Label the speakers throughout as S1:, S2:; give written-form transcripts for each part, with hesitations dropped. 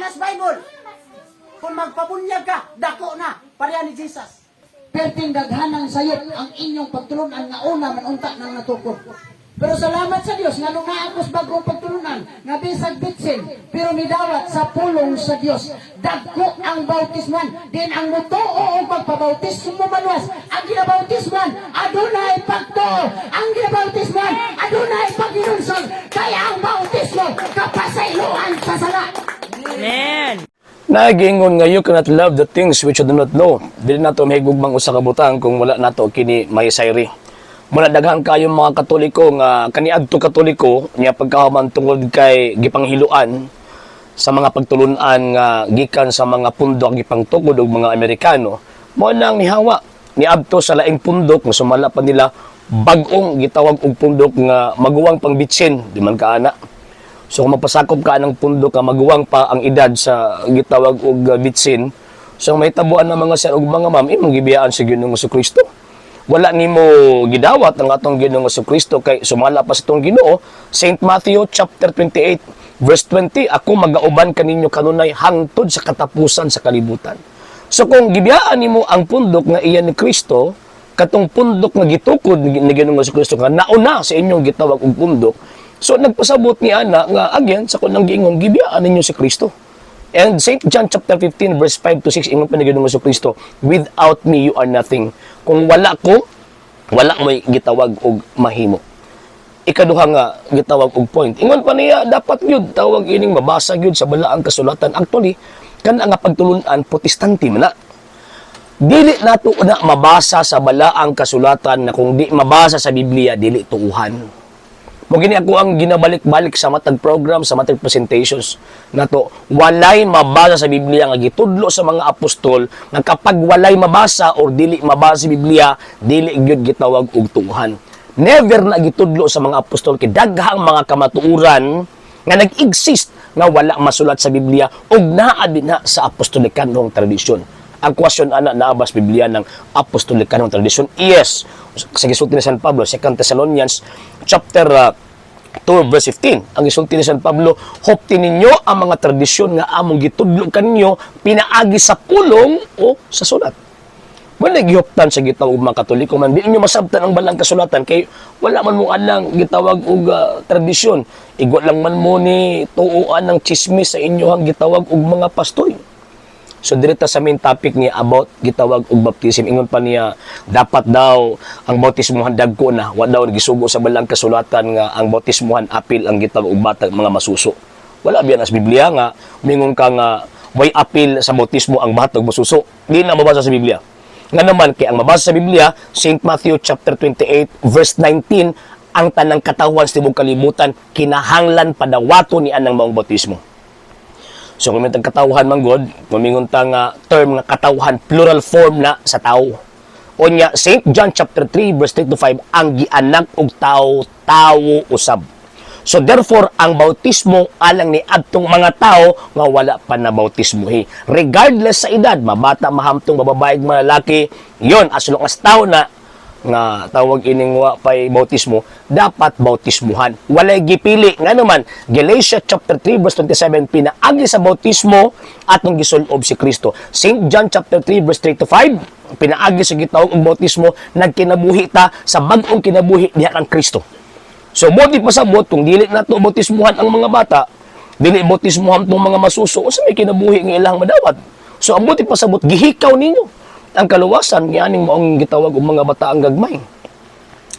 S1: Wala na sa Bible. Kung magpabunyag ka, dako na. Pareha ni Jesus.
S2: Perting daghanang sayop ang inyong pagtulunan nga una man unta nang natukod. Pero salamat sa Dios nga nung naagos bagong pagtulunan nga bisag bitsin pero nidawat sa pulong sa Dios. Dagko ang bautisman din ang mutuo og pagpabautismo maluwas. Ang ginabautisman adunay pagtuo. Ang ginabautisman adunay paghinunsod. Kaya ang bautismo kapasayloan sa sala.
S3: Amen.
S4: Nagingon nga you cannot love the things which you do not know. Dili nato mahigugmang usa ka butang kung wala nato kini mahisayri. Muna daghan kayong mga Katoliko nga kaniadto Katoliko niya pagkahuman tungod kay gipanghiluan sa mga pagtulunan nga gikan sa mga pundok gipangtukod og mga Amerikano, mao nang nihawa niadto sa laing pundok nga sumala pa nila bag-ong gitawag og pundok nga maguwang pang bitsin, di man kaana. So kung magpasakop ka ng pundok ka, maguwang pa ang edad sa gitawag og bitsin. So may tabuan ng mga sir ug mga ma'am, imong gibiyaan sa Ginoong Kristo. Wala nimo gidawat ang atong Ginoong Kristo kay sumala pa sa itong Ginoo, St. Matthew chapter 28 verse 20, "Ako magauban kaninyo kanunay hangtod sa katapusan sa kalibutan." So kung gibiyaan nimo ang pundok nga iya ni Kristo, katong pundok nga gitukod ni Ginoong Kristo nga nauna sa inyong gitawag og pundok, so nagpasabot ni ana nga again sa kunang giingon, gibiyaan ninyo si Kristo. And St. John chapter 15 verse 5 to 6, ingon pa ni Ginoong Kristo, "Without me you are nothing." Kung wala ko, wala mo'y gitawag og mahimo. Ikaduha nga gitawag og point. Ingon pa niya, dapat gyud tawag ining mabasa gyud sa balaang kasulatan. Actually, kana nga pagtulunan, Protestante man na. Dili nato na mabasa sa balaang kasulatan na kung di mabasa sa Biblia, dili tuuhan. Mo gini ako ang ginabalik-balik sa matag program, sa matag presentations nato. Walay mabasa sa Biblia nga gitudlo sa mga apostol nga kapag walay mabasa or dili mabasa sa Biblia, dili gyud gitawag og tuuhan. Never na gitudlo sa mga apostol kay daghang mga kamatuoran nga nag-exist nga wala masulat sa Biblia ug naa din na sa apostolikanong tradisyon. Ang question ana, naa ba sa Biblia ng apostolikanong tradisyon? Yes. Sa gisulti ni San Pablo, 2 Thessalonians chapter 2 verse 15. Ang gisulti ni San Pablo, "Hupti ninyo ang mga tradisyon nga among gitudlo kaninyo pinaagi sa pulong o sa sulat." Wala gihuptan sa gitawag og mga Katoliko man di ninyo masabtan ang balang kasulatan kay wala man mo anang gitawag og tradisyon. Igwa lang man mo ni tuoan ng chismis sa inyohang gitawag og mga pastoy. So direta sa main topic niya about gitawag og baptism. Ingon pa niya, dapat daw ang bautismuhan dagko na, wa daw gisugo sa balang kasulatan nga ang bautismuhan apil ang gitawag og bata, mga masuso. Wala biyan sa Biblia nga mingon ka nga way apil sa bautismo ang bata ug masuso. Di na mabasa sa Biblia. Nga naman kay ang mabasa sa Biblia, St. Matthew chapter 28 verse 19, ang tanang katawhan sa tibok kalibutan kinahanglan padawato ni anang maong bautismo. So kung may katawhan man god, kumingon ta nga term nga katawhan, plural form na sa tao. Unya St. John chapter 3 verse 3 to 5, ang gianak og tao, tawo usab. So therefore, ang bautismo alang ni adtong mga tao nga wala pa na bautismohi. Regardless sa edad, mabata, mahamtong, mababae, malalaki, yon, as long as tao na nga tawag ining wa pay bautismo, dapat bautismuhan. Walay gipili. Nga naman, Galatia chapter 3 verse 27, pinaagi sa bautismo atong gisulob si Kristo. St. John chapter 3 verse 3 to 5, pinaagi sa gitawag og bautismo, nagkinabuhi ta sa bag-ong kinabuhi diha kang Kristo. So mo di pasabot kung dili nato bautismuhan ang mga bata, dili bautismuhan tong mga masuso, unsa may kinabuhi nga ilang madawat? So ang buti pasabot, gihikaw ninyo ang kaluwasan yaning maong gitawag og mga bataang gagmay.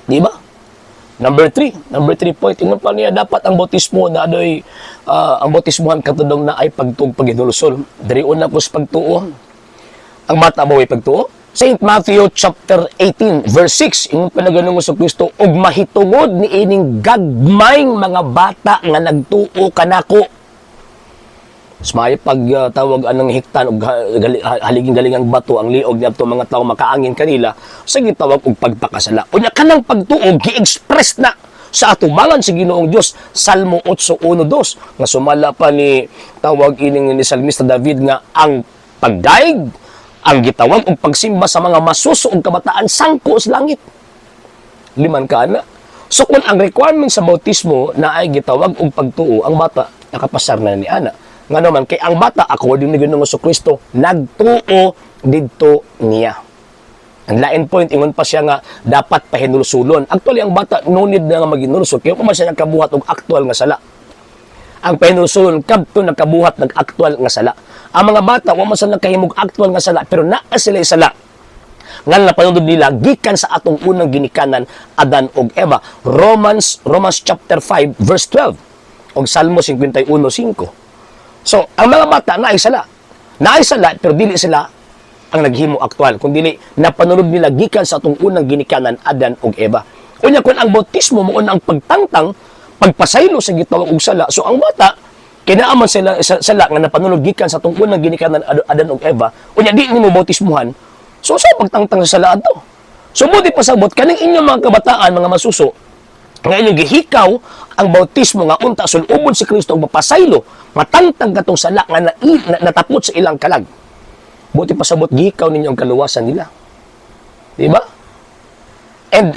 S4: Di ba? Number three point, ingon pa niya dapat ang bautismo na adoy ang bautismuhan katudong na ay pagtug paghinulsol. Diri una ko sa pagtuo. Ang bata mo ay pagtuo? St. Matthew chapter 18 verse 6, ingon pa na Ginoong Kristo, "Ug mahitungod ni ining gagmayng mga bata nga nagtuo kanako." Mas pag tawag anang hiktan og haliging galingang bato ang liog ni adto mga tawo makaangin kanila sa gitawag og pagpakasala. Unya kanang pagtuo gi-express na sa atubangan sa Ginoong Dios, Salmo 8:1-2, nga sumala pa ni tawag ining ni Salmista David nga ang pagdaig, ang gitawag og pagsimba sa mga masuso og kabataan sangko sa langit. Liman ka na. So kung ang requirement sa bautismo na ay gitawag og pagtuo, ang bata nakapasar na ni ana. Ngano man kay ang bata, according ni Ginoong Kristo, nagtuo didto niya. Ang lain point, ingon pa siya nga dapat pahinulsulon. Actually, ang bata no need na nga maghinulsol kay kung man siya nakabuhat og actual nga sala. Ang pahinulsulon kadto nakabuhat nag actual nga sala. Ang mga bata wa man sila nakahimog actual nga sala, pero naa sila sala nga napanudod nila gikan sa atong unang ginikanan, Adan ug Eva. Romans chapter 5 verse 12 ug Salmo 51:5. So, ang mga bata naay sala. Naay sala, pero dili sila ang naghimo aktual, kung dili napanunod nila gikan sa atong unang ginikanan, Adan ug Eva. Unya kung ang bautismo mao na ang pagtangtang, pagpasaylo sa gitawag og sala, so ang bata kinaaman sila sa sala nga napanunod gikan sa atong unang ginikanan, Adan ug Eva, unya di nimo bautismuhan, so sa pagtangtang sa sala adto. So buti pasabot kaning inyong mga kabataan, mga masuso, nga inyong gihikaw ang bautismo nga unta sulubon si Kristo ug mapasaylo, matangtang katong sala nga natapot sa ilang kalag. Buti pasabot gihikaw ninyo ang kaluwasan nila. Di ba? And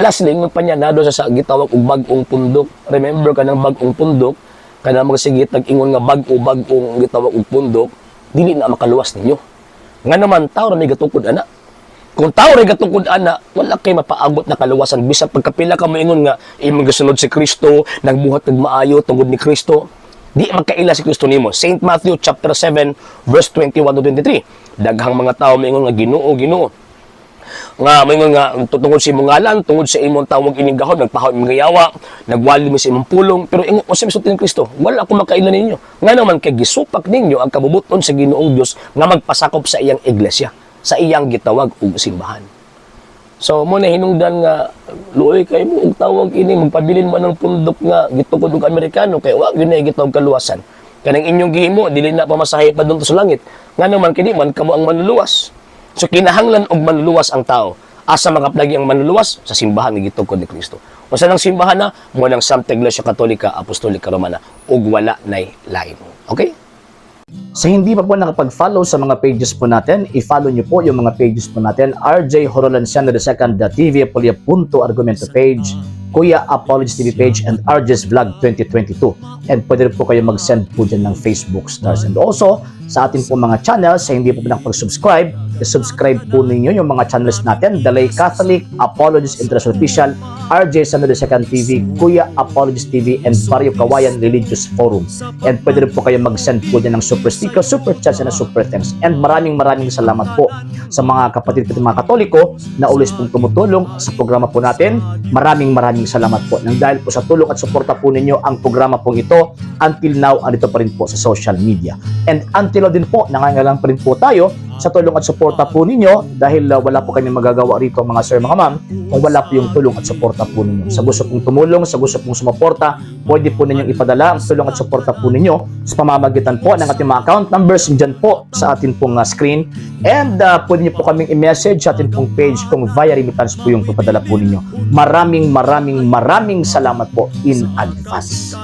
S4: lastly, ingon pa niya nado sa gitawag og bag-ong pundok. Remember, kanang bag-ong pundok, kanang mga tag ingon nga bag-o bag-ong gitawag og pundok, dili na makaluwas ninyo. Nga naman tao ra may gatukod ana. Kung tao ra gatukod ana, wala kay mapaabot na kaluwasan bisan pagkapila ka moingon nga imong gasunod si Kristo, nagbuhat og maayo tungod ni Kristo. Di magkaila si Kristo nimo. St. Matthew chapter 7 verse 21 to 23. Daghang mga tao moingon nga, "Ginoo, Ginoo," nga moingon nga tungod sa imong ngalan, tungod sa imong tawag ining gahom, nagpahaw mga yawa, nagwali mi sa imong pulong, pero ingon unsa misulti ni Kristo? "Wala ako makaila ninyo." Nga naman kay gisupak ninyo ang kabubuton sa Ginoong Dios nga magpasakop sa iyang iglesia, sa iyang gitawag og simbahan. So mo na hinungdan nga luoy kay mo og tawag ini, magpabilin mo ng pundok nga gitukod og Amerikano kay wa gyud na gitawag kaluwasan. Kanang inyong gihimo dili na pamasahe padung sa langit. Nga naman kini man kamo ang manluluwas. So kinahanglan og manluluwas ang tao. Asa makaplagi ang manluluwas? Sa simbahan nga gitukod ni Kristo. Unsa nang simbahan na? Mo nang Santa Iglesia Katolika Apostolika Romana ug wala nay lain. Okay?
S3: Sa hindi pa po nakapag-follow sa mga pages po natin, i-follow nyo po yung mga pages po natin. RJ Horolanciano II, the TV Apolia Punto Argumento page, Kuya Apologies TV page, and RJ's Vlog 2022. And pwede rin po kayo mag-send po dyan ng Facebook stars. And also, sa atin po mga channels, sa hindi po nakapag-subscribe, i-subscribe po ninyo yung mga channels natin. Dalay Catholic, Apologies International Official, RJ Sano II TV, Kuya Apologies TV, and Barrio Kawayan Religious Forum. And pwede rin po kayo mag-send po dyan ng super sticker, super chat, and super thanks. And maraming maraming salamat po sa mga kapatid ko mga Katoliko na always pong tumutulong sa programa po natin. Maraming maraming salamat po. Nang dahil po sa tulong at suporta po ninyo, ang programa pong ito until now andito pa rin po sa social media. And until now din po, nangangailangan pa rin po tayo sa tulong at suporta po ninyo dahil wala po kami magagawa rito, mga sir, mga ma'am, kung wala po yung tulong at suporta po ninyo. Sa gusto pong tumulong, sa gusto pong sumuporta, pwede po ninyong ipadala ang tulong at suporta po ninyo sa pamamagitan po ng ating mga account numbers dyan po sa atin pong screen. And pwede niyo po kaming i-message sa atin pong page kung via remittance po yung papadala po ninyo. Maraming maraming maraming salamat po in advance.